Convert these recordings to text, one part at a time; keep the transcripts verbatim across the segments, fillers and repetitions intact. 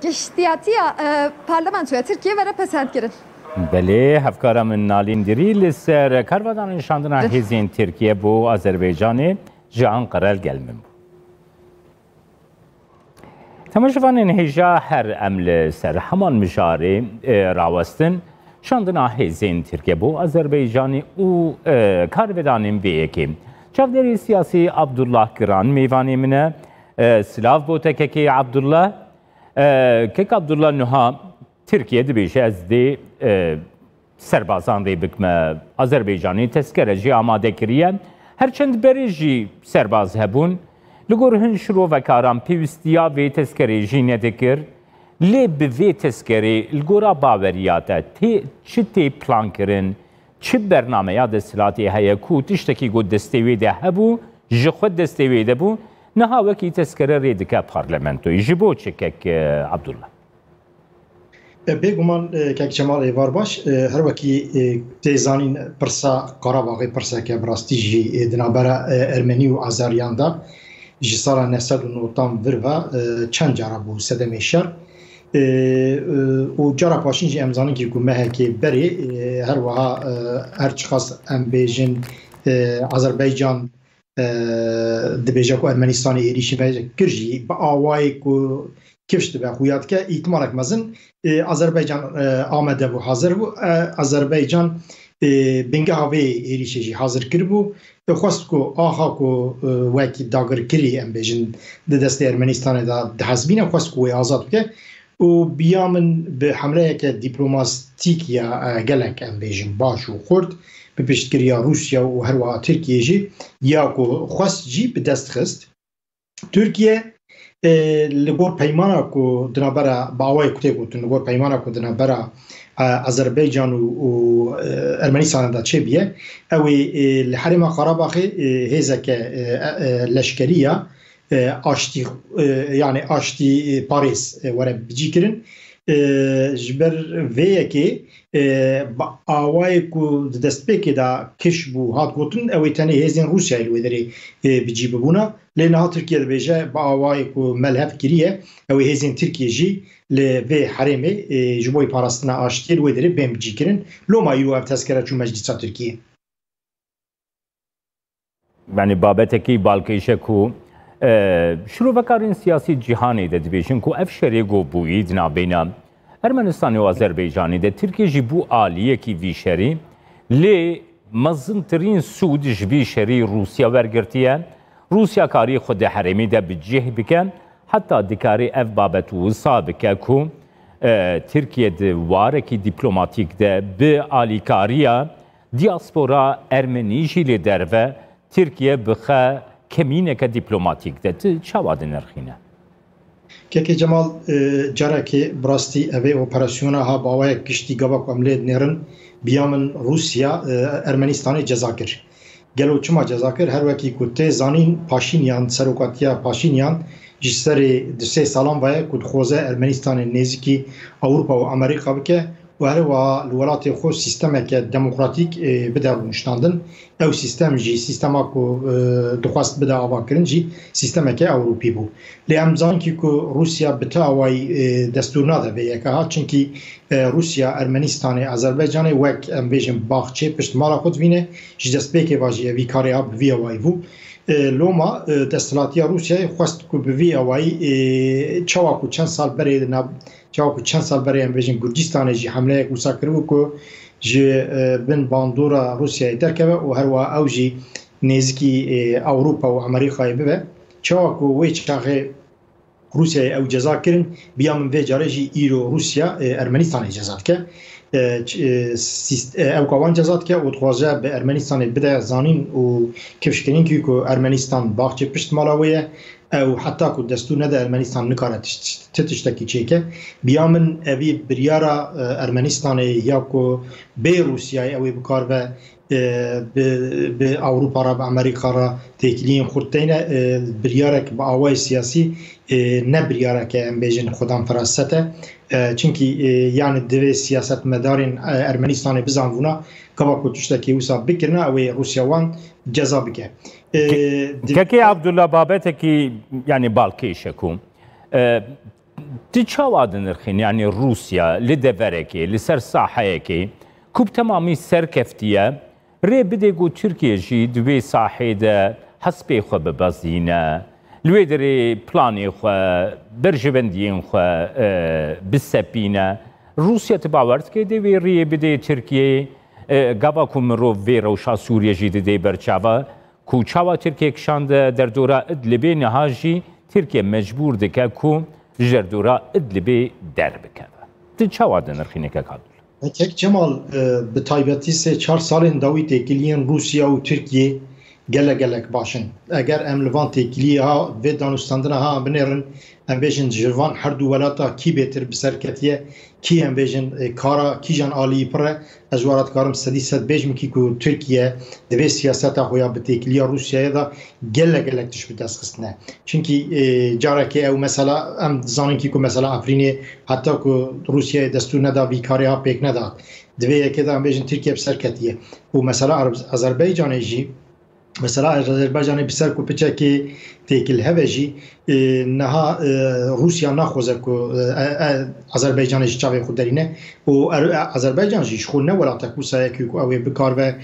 Giştiyatiya e, Parlamentoya Tirkiye were pesend kirin. Belê, hevkara min Nalîn Dirî li ser karvedanên şandina hêzên Tirkiye bo Azerbaycanê ji Anqara li gel min bû. Temaşevanên hêja, her em li ser heman mijarê, e, rawestin. Şandina hêzên Tirkiye bo Azerbaycanê û, e, karvedanên vê yekê. Çavdêrê siyasî Abdullah Giran mêvanê min e. E, silav bo te kekê Abdullah. E, kek Abdullah, niha Tirkiye dibêje, ez dê, e, serbazan rê bikime. Azerbaycanê tezkere jî amade kiriye. Her çend berê jî serbaz hebûn. Li gor hin şirovekaran pêwîstiya vê tezkerê jî nedikir. Lê bi vê tezkerê li gora baweriya te tê, çi tê plankirin? Çi bernameya desthilatê heye ku tiştekî ku destê wê de hebû, ji xwe destê wê de bû, niha wekî tezkere rê dike parlamentoyê? Ji bo çi kek, e, Abdullah? E, bêguman, e, kek Cemal êvar baş, e, her wekî, e, tê zanîn, pirsa Qarabaxê pirseke bi rastî jî, e, di navbera, e, Ermenî û Azeriyan de ji sala neh sed û newtan vir ve, e, çend cara bû sedemê şer. E, e, û cara paşîn jî em zanin kî ku mehekê berê, e, her wiha, e, her çiqas em bêjin, e, Azerbaycan, e, dibêje ku Ermenistanê êrîşî me kir jî, bi awayê ku kifş dibe, xuya dike, îhtimalek mezin, e, Azerbaycan, e, amade bû, hazir bû. E, Azerbaycan, e, bingeha vê êrîşê jî hazir kiribû. Xwest ku axa ku, e, wek dagirkirî, em bêjin, di destê Ermenistanê de dihesibîne, xwest ku wê azad bike. Û biya min bi hemleyeke dîplomatîk ya, e, gelek, em bêjin, baş û xurt, bi piştgiriya Rûsya û herwiha Tirkiyê jî, ya ku xwest jî bi dest xist. Tirkiye, e, li gor peymana ku di navbera, bi awayê ku tê gotin, li gor peymana ku di navbera, e, Azerbaycan û, û, e, Ermenistanê de çêbûye, ew ê, e, li Herêma Qarabaxê, e, hêzeke, e, e, e, leşkerî ya, e, aştî, e, yanî aştî, e, parêz, e, were bicîkirin. E, ji ber vê yekê, e, bi awayê ku di destpêkê de kiş bû hat gotin, ew ê tenê hêzên Rûsyayê li wê derê, e, bi cî bibûna. Lê niha Tirkiye dibêje, bi awayê ku me li hev kiriye, ew ê hêzên Tirkiye jî li vê herêmê, e, ji bo parastina aştiyê li wê derê bên bicîkirin. Loma îro ev tezkere çû Meclîsa Tirkiyê. Yanî babetekî balkêş e ku, e, şirovekarên siyasî cîhanê de dibêjin ku ev şerê ku bûyî di navbeyna Ermenistanê û Azerbaycanê de, Tirkiye jî bû aliyekî vî şerî, lê mezintirîn sûd ji vî şerî Rûsya wergirtiye. Rûsya karî xwe di herêmê de bi cih bike, heta dikarî ev babet wisa bike ku, e, Tirkiye di warekî dîplomatîk de bi alîkariya diaspora Ermenî jî li derve Tirkiye bixe kemîneke dîplomatîk de. Tu çawa dinirxîne? Kekê Cemal, e, carekê bi rastî evê operasyona ha bi awayek giştî gava ku em lê dinêrin, biya min Rûsya, e, Ermenistanê ceza kir. Gelo çima ceza kir? Her wekî ku tê zanîn, Paşînyan, serokatiya Paşînyan ji serê du sê salan ve ye ku dixwaze Ermenistanê nêzikî Ewropa û Amerîka bike û her wiha li welatê xwe sîstemeke demokratîk, e, bide rûniştandin. Ew sîstem jî sîstema ku, e, dixwest bide avakirin jî sîstemeke Ewropî bû. Lê em zanin kî ku Rûsya bi tu awayî, e, destûr nade vê yeke ha, çimkî, e, Rûsya Ermenistanê, Azerbaycanê wek, em bêjin, baxçê pişt mala xwe divîne, ji destpêkê ve jî evî karê ha bi vî awayî bû. E, loma, e, desthilatiya Rûsyayê xwest ku bi vî awayî, e, çawa ku çend sal berê di nav, çawa ku çend sal berê, em bêjin, Gurcistanê jî hemleyek wisa kiribû ku ji, e, bin bandora Rûsyayê derkeve û herwiha ew jî nêzikî, e, Ewropa û Amerîkayê bibe. Çawa ku wê çaxê Rûsyayê ew ceza kirin, biya min vê carê jî îro Rûsya, e, Ermenistanê ceza dike. E, ç-, e, sîst-, e, ew ka wan ceza dike û dixwaze bi Ermenistanê bide zanîn û kifşkirin kî ku Ermenistan baxçê pişt mala wê ye. Ew heta ku destûr nede Ermenistan nikare tiş-, ti tiştekî çêke. Biya min evî biryara, e, Ermenistanê ya ku bê Rûsyayê ew ê bikaribe, e, bi, bi Ewropa re, bi Amerîka re têkiliyên xurt teyne, e, biryarek bi awayê siyasî, e, ne biryareke, em bêjin, xwedan feraset e. E, çimkî, e, yani divê siyasetmedarên, e, Ermenistanê bizanbûna, gava ku tiştekî wisa bikirina, ew ê Rûsya wan ceza bike. E, Ke-, di- Kekê Abdullah, babetekî, yani balkêş e ku, e, Tu çawa dinirxîn, yanî Rûsya li deverekê, li ser saheyekê ku bi temamî serkeftiye, rê bidê ku Tirkiye jî di vê saheyê de hespê xwe bibezîne, li wê derê planê xwe, berjewendiyên xwe, e, bisepîne. Rûsya, tu bawer dike dê wê riyê bidê Tirkiyeyê? E, gava ku mirov vê rewşa Sûriye jî didê ber çava, ku çawa Tirkiye kişande derdora Idlibê, niha jî Tirkiye mecbûr dike ku ji derdora Idlibê derbikeve. Tu çawa dinirxînî, kek Abdullah? Kek Cemal, e, bi taybetî sê çar salên dawî têkiliyên Rûsya û Tirkiye gelek gelek baş in. Eger em li van têkiliyê ha, vê danûstandina ha binêrin, em bêjin ji van her du welata kî bêtir bi ser ketiye, kî em bêjin, e, kara kîjan aliyî pir e, ez wara dikarim sedî sed bêjim kî ku Tirkiye di vê siyaseta xwe ya bi têkiliya Rûsyayê de gelek gelek tişt bi dest xistine. Çimkî, e, carekê ew mesela, em dizanin kî ku mesela Efrînê heta ku Rûsyayê destûr neda vî karê ha pêk nedat. Di vê yekê de em bêjin Tirkiye bi ser ketiye. Û mesela Erb-, Azerbaycanê jî, mesela Azerbaycanê bi ser ku piçekê têkil hebe jî, e, niha, e, Rûsya naxwaze ku, e, e, e, Azerbaycanê ji çavê xwe derîne. Û Er-, e, Azerbaycan jî ji xwe ne welatek wisa yekî ku ew ê bikaribe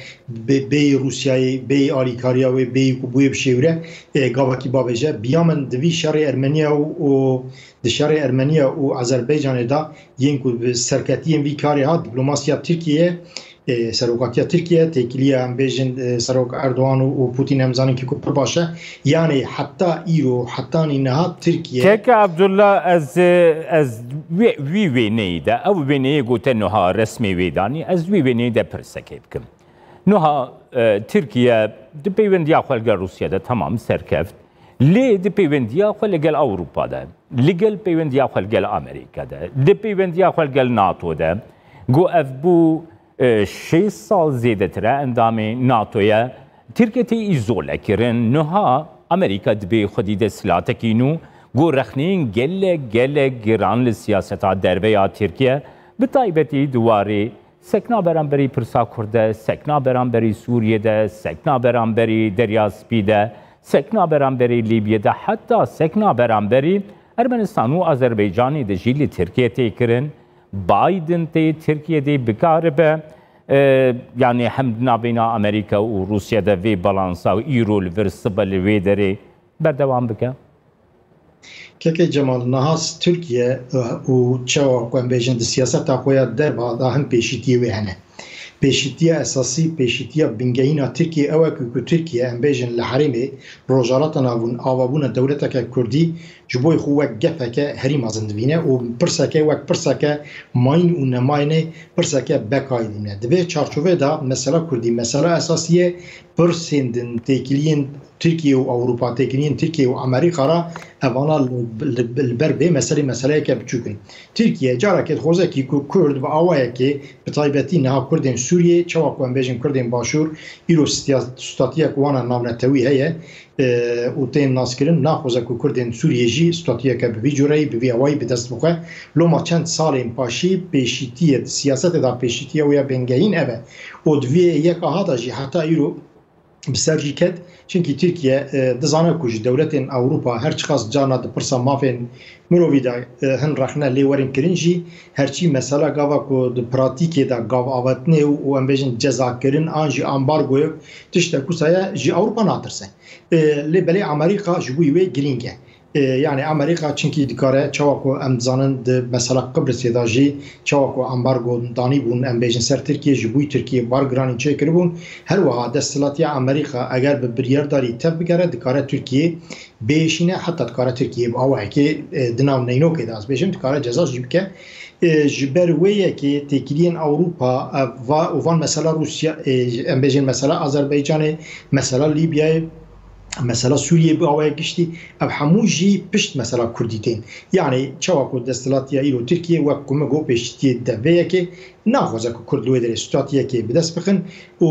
bê-, bêyî Rûsyayê, bêyî alîkariya wê, bêyî ku bûyê bişêwire, e, gavekî bavêje. Biya min di vî şerê Ermeniya û, û di şerê Ermeniya û Azerbaycanê de yên ku bi serketiyên vî karê hat, diplomasiya Tirkiye, e, serokatiya Tirkiye, têkiliya em bêjin, e, Serok Erdogan û, û Putin em zanin kî ku pir baş e. Yanî heta îro, hetanî niha Tirkiye Keke Abdullah, ez, e, ez wê, wî wêneyê de, ew wêneyê gote niha resmê wê danî, ez wî wêneyê de pirsekê bikim. Niha, e, Tirkiye di peywendiya xwe li gel Rûsya de temam serkeft, lê di peywendiya xwe li gel Ewropa de, li gel peywendiya xwe li gel Amerîka de, di peywendiya xwe li gel nato de, ku ev bû, e, şêst sal zêdetir e endamê nato ye, Tirkiye tê îzole kirin. Niha Amerîka dibê xwedî desthilatekî nû, ku rexneyên gelek, gelek giran li siyaseta derve ya Tirkiye, bi taybetî di warê sekna beramberî pirsa Kurd de, sekna beramberî Sûriyê de, sekna beramberî Derya Spî de, sekna beramberî Lîbiyê de, heta sekna beramberî Ermenistan û Azerbaycanê de jî li Tirkiye tê kirin. Biden tê Tirkiye de bikaribe, e, yanî hem di navbeyna Amerîka û Rûsya de vê balansa îro li vir sibe li wê derê berdewam bike. Kekê Cemal, niha Tirkiye, eh, û çawa ku em bêjin di siyaseta xwe ya derva de him pêşîtiyê wê hene. Pêşîtiya esasî, pêşîtiya bingehîna Tirkiye ew e ku, ku Tirkiye, em bêjin, li herêmê Rojhilata Navûn avabûna dewleteke Kurdî ji bo xwe wek gefeke herî mezin dibîne û pirseke wek pirseke mayîn û nemayînê pirseke bekayî dîne. Di vê çarçovê de mesela Kurdî mesela esasî ye, pirsên din têkiliyên Tirkiye û Ewropa, têkiliyên Tirkiye û Amerîka re, evana li, li, li ber vê meselê meseleyeke biçûk in. Tirkiye carekê dixwaze kî ku Kurd bi awayekê, bi taybetî niha Kurdên Sûriyê, çawa ku em bêjin Kurdên Başûr, îro stiya-, statuyek wana navnetewî heye, e, û tên naskirin, naxwaze ku Kurdên Sûriyê jî statuyeke bi vî cureyî, bi vî awayî bi dest bixe. Loma çend salên paşî pêşîtiyê, siyasetê de pêşîtiya wê ya bingehîn ev e. Û di vê yek aha de jî heta îro bi ser jî ket. Çimkî Tirkiye, e, dizane ku ji dewletên Ewropa her çiqas carna di pirsa mafên mirovî de, e, hin rexne lê werin kirin jî, herçî mesela gava ku di pratîkê de gav avêtinê û, û em bêjin cezakirin an jî ambargoyek tiştek wisa ye, ji Ewropa natirse. E, lê belê Amerîka ji bo wê girîng e. E, yanî Amerîka çimkî dikare, çawa ku em dizanin di mesela Qibrisê de jî çawa ku ambargo danîbûn, em bêjin ser Tirkiye, ji bo Tirkiye bar giranî çêkiribûn. Her wiha desthilatiya Amerîka eger bi biryardarî tev bigere, dikare Tirkiye bêşîne, heta dikare Tirkiye bi awayekê, e, di nav neynokê de, ez bêjim, dikare ceza jî bike. E, ji ber wê yekê têkiliyên Ewropa, e, va-, û van mesela Rûsya, e, em bêjin mesela Azerbaycanê, mesela Lîbyayê, mesela Sûriyê bi awayek giştî, ev hemû jî pişt mesela Kurdî tên. Yanî çawa ku desthilatiya îro Tirkiye wek ku min got pêşîtiyê de vê yekê, naxwaze ku Kurd li wê derê statuyekê bi dest bixin û,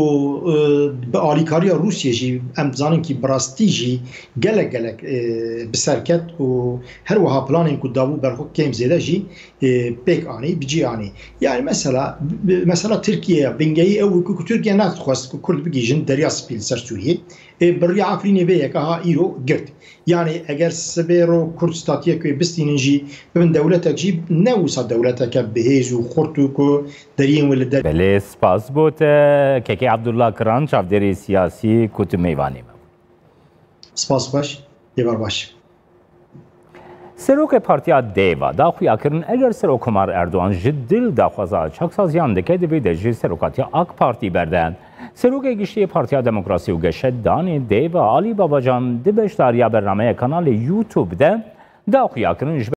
e, bi alîkariya Rûsiyê jî em dizanin kî bi rastî jî gelek gelek, e, bi ser ket û her wiha planên ku dabû ber xwe kêm zêde jî, e, pêk anî, bi cî anî. Yanî mesela, bi-, mesela Tirkiye ya bingehî ew bû ku, ku Tirkiye nedixwest ku Kurd bigihîjin Derya Spî li ser Sûriyê. E, bi riya Efrînê vê yeka ha îro girt. Yanî eger sibê ro Kurd statiyek wê bistînin jî, bibin dewletek jî, ne wisa dewleteke bi hêz û xurt û ku deriyên wê li der. Belê, spas bo te, Kekê Abdullah Kiran, çavdêrê siyasî ku tu mêvanê me. Spas xweş, êvar baş. Serokê Partiya Dêva da xuyakirin, eger Serokkomar Erdogan ji dil daxwaza çaksaziyan dike, divê de ji serokatiya AK Partî berde. Serokê Giştî yê Partiya Demokrasî û Geşedanê Dêva, Alî Babacan, di beşdariya bernameya kanalê YouTube de da xuyakirin ji